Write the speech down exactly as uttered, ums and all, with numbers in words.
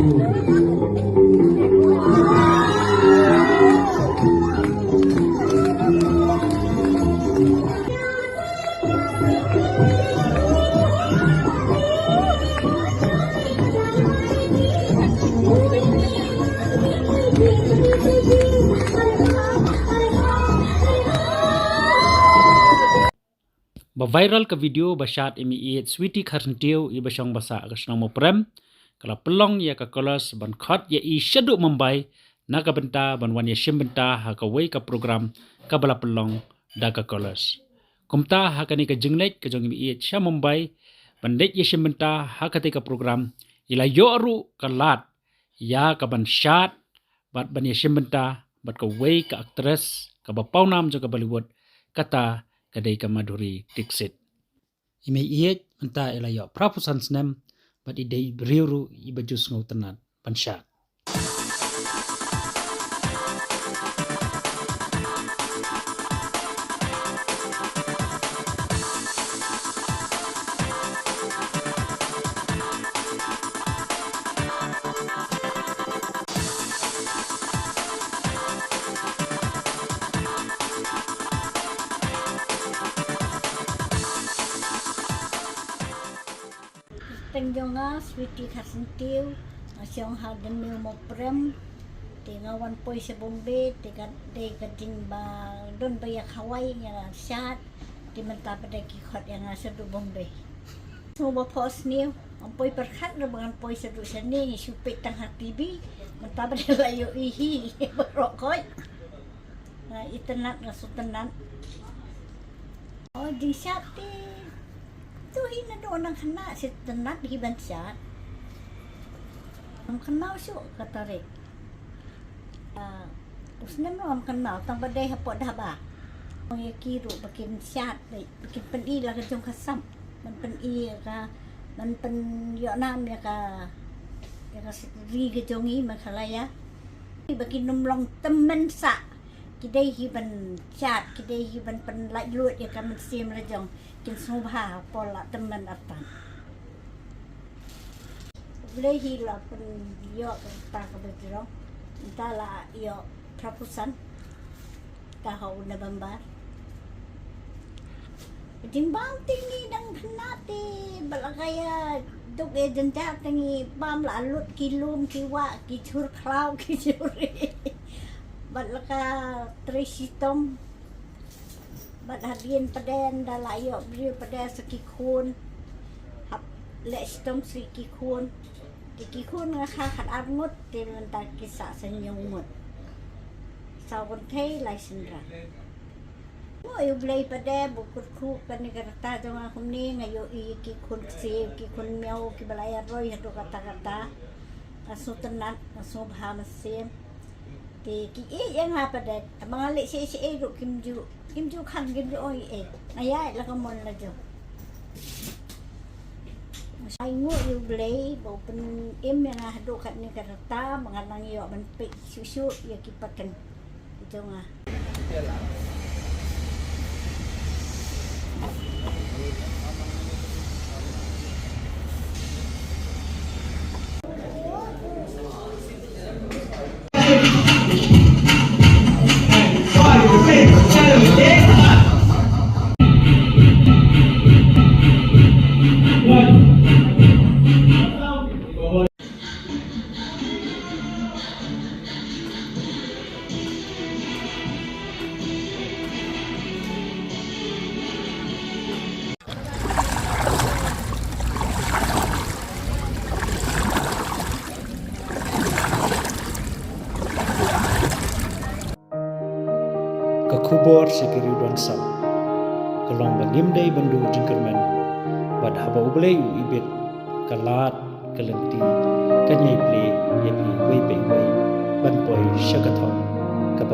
Ba viral ka video ba shad i mei ïeit Sweety Kharsyntiew iba shong ba sah ka shnong Mawprem, ka la pynlong ïa ka Colors ban khot ïa i shaduh Mumbai na ka bynta ban wan ïashim bynta ha kawei ka program kaba la pynlong da ka Colors. Kumta ha kane ka jingleit ka jong i mei ïeit sha Mumbai ban leit ïashim bynta ha katei ka program, i la ïoh ruh ka lad ïa ka ban shad bad ban ïashim bynta bad kawei ka actress kaba pawnam jong ka Bollywood, kata ka dei ka Madhuri Dixit. I mei ïeit mynta i la ïoh phra phew san snem bad i dei i briew ruh iba ju sngewtynnat ban shad. Teng jong nga Sweety Kharsyntiew, nga shong ha Dymmiu Mawprem. Te nga wan poi sha Bombay, te ka dei ka jing ba don ba ïa khawai ïa nga shad. Te mynta pat de ki khot ïa nga shaduh Bombay. Sngewbha phohsniew, ngam poi pyrkhat ruh ba ngan poi shaduh shane, ngi shu peit tang ha T V. Mynta pat de la ïohi hi baroh khoit. Nga itynnat, nga sngewtynnat. O jingshad te, to hi naduh nang khynnah shu tynnat hi ban shad. Ngam kynmaw shuh ka tarik. Ah, u snem ruh ngam kynmaw, tang ba dei hapoh dhaba. Ong ïa ki ruh ba kin shad, ba kin pyni la ka jong ka sap. Ban pyni ïa ka, ban pynïoh nam ïa ka, ïa ka ri ka jong i Meghalaya. Ba kin ym long tymmen sah. Ki dei hi ban shad, ki dei hi ban pynlait luid ïa ka mynsiem la jong. Kin sngewbha hapoh la tymmen artat. Blei hi la pynïoh kata kaba jrong. Mynta la ïoh phra phew san. Ta ha u November. Jingbam te ngi dang khynnah te bad la ka ïa duk ïa jynjar te ngi bam la lut ki lum ki wah ki jhur khlaw ki jhur. Bad la ka trei shitom. Bad hadien pat de ynda la ïoh briew pat de sa ki khun. Hap leh shitom sa ki khun. Te ki khun nga kha khatar ngut te mynta ki sah sa hynñiew ngut. Saw kynthei lai synran. Mo ïa U Blei pat de ba u kyrkhu kane ka rta jong nga kumne, nga ïohi ki khun ksiew ki khun miaw kiba la ïa roi haduh katta katta. Nga sngewtynnat, nga sngewbha mynsiem. Te ki ïeit ïa nga pat de, tang ba nga leh shaei shaei ruh kim ju, kim ju khang, kim ju ong ei ei. Nga ïaid la ka mon la jong. Ai nguh ïa U Blei ba u pynim ïa nga haduh katne ka rta ba nga nang ïoh ban peit shuh shuh ïa ki pateng jong nga. Ka khubor sha ki riewdon sap ka long ba ngim dei ban duh jingkyrmen, bad haba U Blei u ibit ka lad ka lynti, kan ïai plie ïa phi wei pa wei ban poi sha ka thong kaba